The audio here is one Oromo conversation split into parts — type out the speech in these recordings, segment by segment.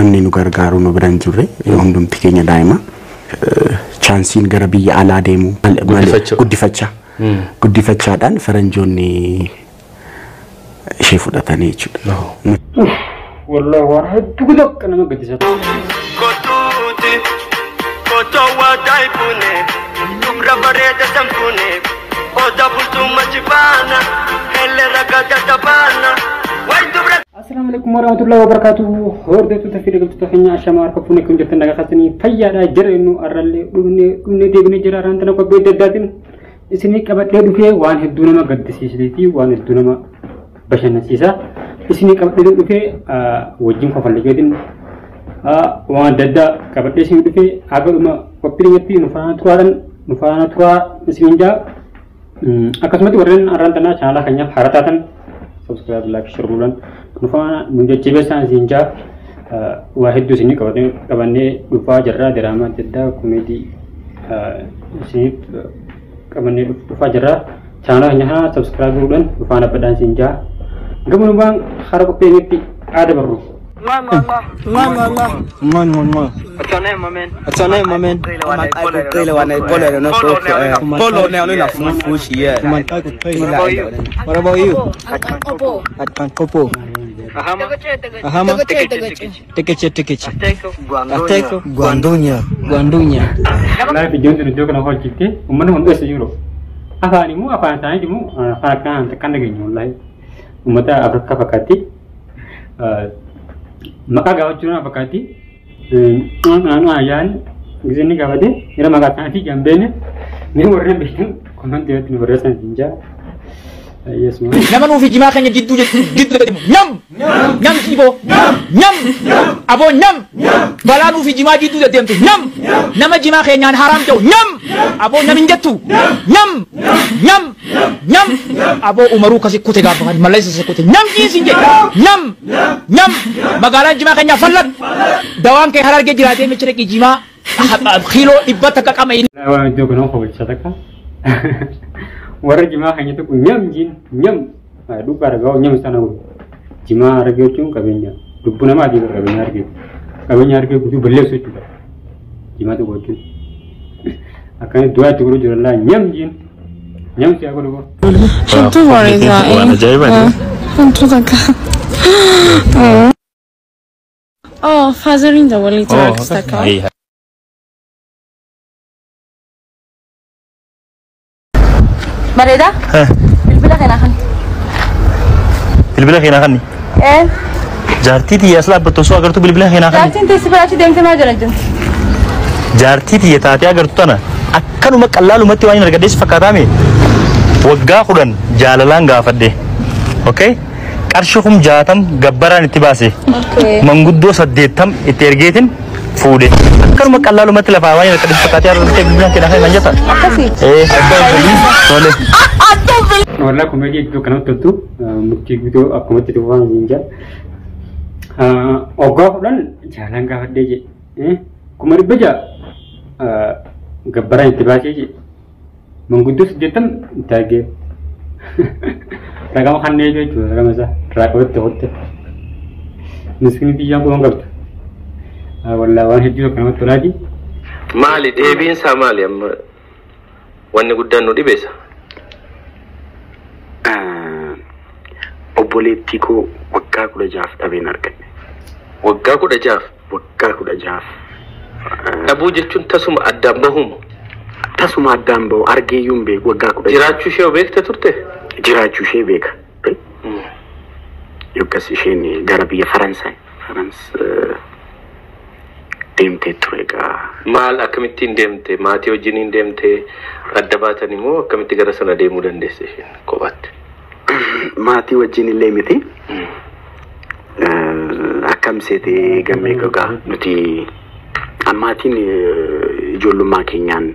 Namni nu gargaaru nu bira hin jirre, hundumti keenya daa'ima. Chaansiin gara biyya alaa deemu guddifachaa. Guddifachaadhaan faranjoonni ishee fudhatanii jechuudha. Wallahi waan hedduu tokko nama gaddisiisa. Kottuuti kotoo daa'ibune dubra bareeda sanfuune oda bultuuma jibaana hele ragada tabaana wayi dubra. Assalamu alaikum warahmatullahi wabarakatuh. Hordoftoota fi deeggartoota keenya ashamaa harka fuunee kan jirtan nagaa kaasanii fayyaadhaa jira innu arrallee dhumnee deebinee jira arraan tana qophii adda addaatiin isinii qabadhee dhufee waan hedduu nama gaddisiisee fi waan hedduu nama bashannansiisa. Isinii qabadhee dhufee wajjin kofalleetiin waan adda addaa qabadhee isinii dhufee haga dhuma qophii keenyatti nu faana turaadhaan nu faana turaa isiniin jaa. Akkasumatti warreen arraan tanaa chaanalaa keenyaaf haaraa taatan subscribe, like, share godhuudhaan nu faana nu jajjabeessaan isiniin jaa. Waa hedduu isinii qabannee dhufaa jirra. Diraamaa adda addaa komeedii isiniif qabannee dhufaa jirra. Chaanalaa keenya kana subscribe godhuudhaan nu faana badhaan isiniin jaa. Gabanumaan hara qophii keenyatti aada barru. What's your name, my man? What's your name, my man? What about you? Kopo. Ahama. Tekeche tekeche. Ateko. Guandunya. Guandunya. Wallaahi biyyoon iddoo kana hojjette uummanni hundi eessa jiru? Afaan immoo afaan isaanii immoo afaan akkanaa takkaan dhageenyu wallaahi. Uummata Afrikaa fakkaatti. Maqaa gaafachuun fakkaatti. Ayaan giseenni gaafate yeroo maqaa isaaniitii kan beekne mee warreen beektan komantii irratti nu barreessan hin jaa. Nama nuufi jimaa keenya jidduu jidduu deemu nyam nyam jiiboo nyam aboo nyam balaa nuufi jimaa jidduu deemtu nyam nama jimaa keenyaan haraam ta'u nyam aboo nyam hin jettu nyam nyam nyam aboo umaruu kasi kute gaafa kan mallaysa si kute nyam jiis hin jedhu nyam nyam magaalaan jimaa keenyaa fallan dawaan kee harargee jiraatee michiraqii jimaa kiiloo dhibba takka qama. Waan iddoo kana hojjechaa takka. Warra jimaa keenya tokko nyam jiin nyam dhugaa argaa nyam sana godhu. Jimaa argee jechuun qabeenya lubbuu namaa fi qabeenya argee qabeenya argee guutuu balleessu jechuudha. Jimaa tokko jechuun akkana du'aa itti godhu jira laa nyam jiin nyam siyaa godhu. Hedduu bareedaa. Waan ajaa'ibaati. Wantoota akka. Oh, faazariin dabalee jira akkas takka. Bareeda? Bilbila keenaa kan. Bilbila keenaa kanni? Ee. Jaartii tiyya as dhaabbattu osoo agartuu bilbila keenaa kanni? Jaartiin teessi bira achi deemtee maal jala jirti? Jaartii tiyya taatee agartu tana akkanuma qallaalumatti waan hin argadhees fakkaataame waggaa 10 jaalalaan gaafadhe. Okay? Qarshii 60,000 gabbaraan itti baase. Manguddoo 80 itti ergeetiin fuudhe. Akkanuma qallaalumatti lafaa waan hin argadhees fakkaatee argattee bilbila keenaa kanni naan jetta? Akkasii. Ee. Tole. Wallaahi komeedii iddoo kanatti toltu murtii guutuu akkumatti tufaan hin jaa. Waggaa 10 jaalaan gaafadhee jedhe. 600,000 gabbaraan itti baasee jedhe. Manguddoo 80 itti argee. Ragama kanneen jechuudha ragama isaa raaqabatti hotte. Miskiin biyyaan kun qabdu. Wallaahi waan hedduu tokko namatti tolaati. Maali deebiin isaa maali amma wanni guddaan nu dhibeessa? Obboleettii koo waggaa 16 dhabeen argadhe. Waggaa 16? Waggaa 16. Dhabuu jechuun tasuma addaan bahuuma? Tasuma addaan bahu argeeyyuu hin beeku waggaa 16. Jiraachuu ishee beekta turte? Jiraachuu ishee beeka. Yookas isheen gara biyya Faransaay. Farans deemtee ture egaa. Maal akkamittiin deemte? Maatii wajjiniin deemte? Adda baatan immoo akkamitti gara sana deemuu dandeesse isheen kophaatti? Maatii wajjin illee miti. Akkam seetee gammee gogaa nuti maatiin ijoollummaa keenyaan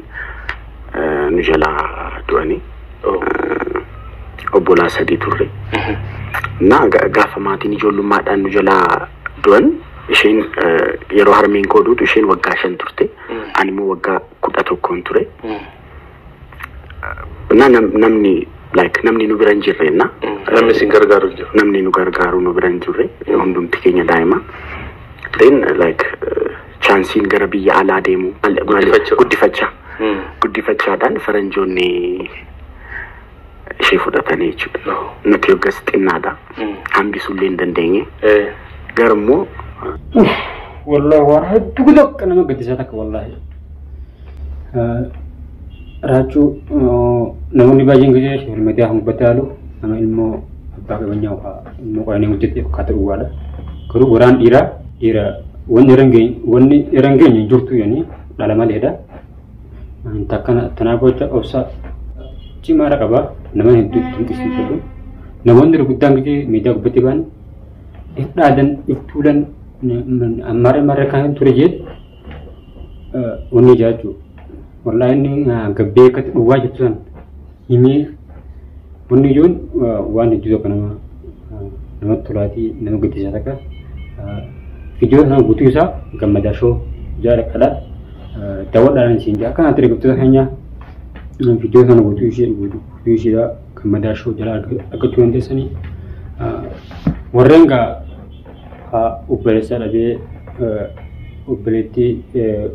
nu jalaa du'anii obbolaa 3 turre. Na gaafa maatiin ijoollummaadhaan nu jalaa du'an isheen yeroo harmeen koo duutu isheen waggaa 5 turte. Ani immoo waggaa 11 ture. Na namni like namni nu bira hin jirre na. Namni isin gargaaru hin jiru. Namni nu gargaaru nu bira hin jirre hundumti keenya daa'ima. Then like chaansiin gara biyya alaa deemu Guddifachuu. Guddifachaa. Guddifachaadhaan faranjoonni ishee fudhatanii jechuudha. Nuti yoggas xinnaadha. Hambisuullee hin dandeenye. Garuu Wallahi waan hedduu tokko nama gaddisiisaa takka wallahi. Raachuu namoonni baay'een gisee social media gubbatti ilaalu nama ilmoo abbaa qabeenyaa yookaan ilmoo qananii hojjete fakkaata duwwaadha. Garuu waraan dhiiraa dhiira wanni irra hin geenye wanni irra hin geenye hin jirtu jedhanii dhala maleedha. Takkana tanaaf jecha obsa cimaadha qaba. Nama hedduu dinqisiifatu. Namoonni gurguddaan gisee miidiyaa gubbatti ba'an if dhaadan, if tuulan, ammaree marree kan ture jee wanni ijaa jechuudha. Wallahi inni gabbee akkatti dhuwwaa jirtu san himee wanni ijoon waan hedduu tokko nama namatti tolaatii nama gaddisiisaa takka. Viidiyoo sana guutuu isaa Gammadaa Show jaalladha. Daawwadhaan isin jaa akkana ture gabtoota keenya viidiyoo sana guutuu ishee guutuu isheedha Gammadaa Show jala argachuu dandeessanii. Warreen gaa obboleessa dhabee obboleettii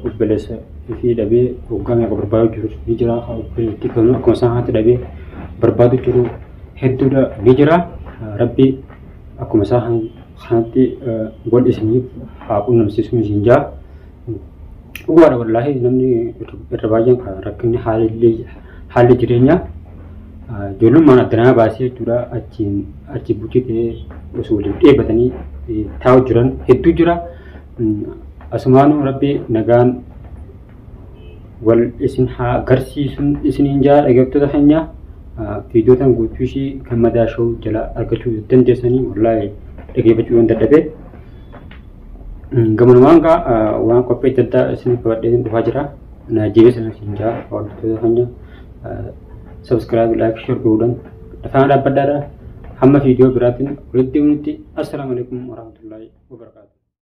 obboleessa ifii dhabee waggaa meeqa barbaadu jiru ni jira. Obboleettii akkuma isaan haati dhabee barbaadu jiru hedduudha ni jira. Rabbi akkuma isaan kanatti wal isiniif haa qunnamsiisu isin jaa. Dhugaadha wallaahi namni irra baay'een kan rakkinni haalli jireenyaa ijoollummaan addanaa baasee jechuudha achiin achi buutee ta'ee osoo waliin dheebatanii taa'u jiran hedduu jira. Asumaanuu Rabbi nagaan wal isin haa agarsiisu isiniin jaa dhaggeeffattoota keenya viidiyoo guutuu ishii Gammadaa Show jala argachuu dandeessanii wallaahi dhaggeeffachuu yoo dadhabe. Gamanumaan gaa waan qophii adda addaa isin qabadhee dhufaa jira. Na jabeessa isin jaa hordoftoota keenya subscribe, like, share godhuudhaan afaan dhaabbadhaadha. Hamma viidiyoo biraatiin walitti deebinutti assalaamu alaikum warahmatullaahi wabarakaatuh.